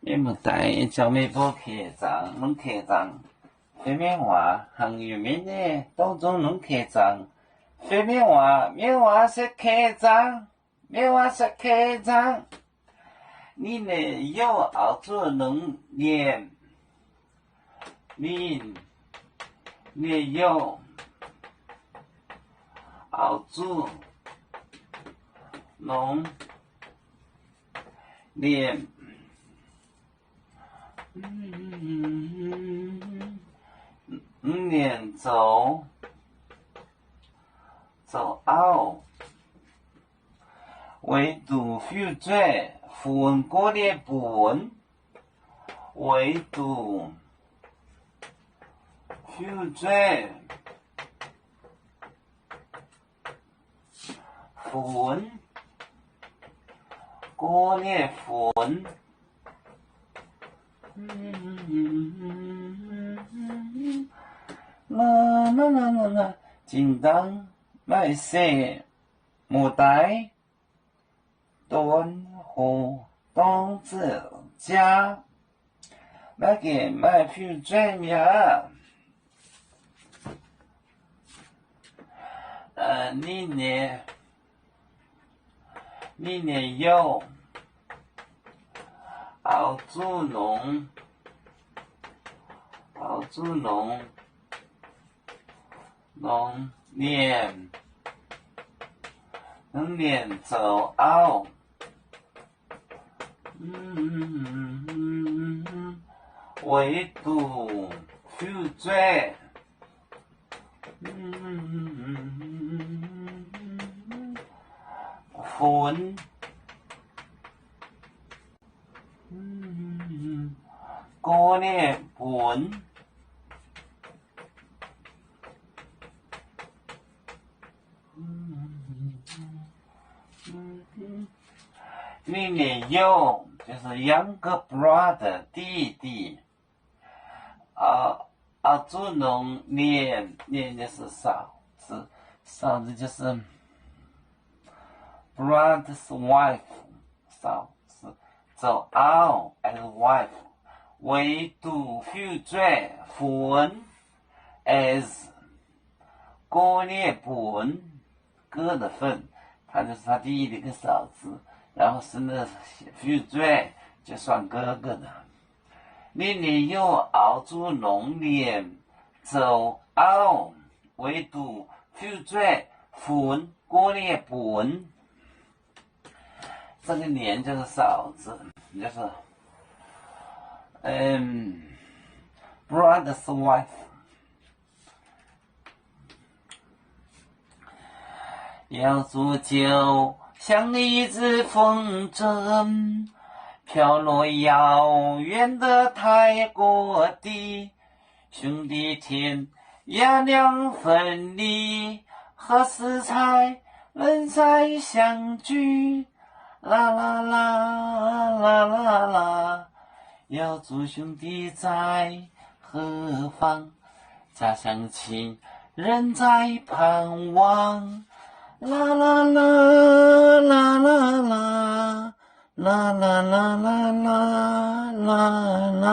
Mienh muoz-doic, yie jangx meih mbuo keh zaangc, longx keh zaangc. Fei mienv waac hnangv yuoqc mienv nyei, dongh zungv longx keh zaangc. Fei mienv waac, mienv waac se keh zaangc, mienv waac se keh zaangc. Ninh nyei youh auv zuqc longx nyiemc. Ninh nyei youh auv zuqc longx nyiemc. Mv nyiemc zoux, zoux auv. Weic zuqc fiuv-zueih funx gov nie bunx. Weic zuqc fiuv-zueih funx, gov nie funx. Zinh ndaangv maaih se muoz-doic donx hoc dorng ziqc jaax, maiv gengh maaih fiuv-zueih mi'aqv. Ninh nyei, ninh nyei youh auv zuqc longx, auv zuqc longx, longx nyiemc, longx nyiemc zoux auv. Weic zuqc fiuv-zueih funx, gov nie bunx. Ninh nyei youh, 就是 younger brother, 弟弟, auv zuqc longx nyiemc, nyiemc 就是嫂子, 嫂子就是 brother's wife, 嫂子, zoux auv, as wife. Weic zuqc fiuv-zueih funx, as 哥 nie bunx, 哥的份, 他就是他弟弟跟嫂子，然后生的 fiuv-zueih 就算哥哥的。Ninh nyei youh auv zuqc longx nyiemc zoux auv, weic zuqc fiuv-zueih funx 哥 nie bunx. 这个 nie 就是嫂子, 就是，嗯，brother's wife. 瑶族就像一阵风筝，飘落遥远的泰国地。兄弟天涯两分离，何时才能再相聚？啦啦啦，啦啦啦，瑶族兄弟在何方？ 家乡亲人在盼望。啦啦啦，啦啦啦，啦啦啦，啦啦啦，啦啦啦。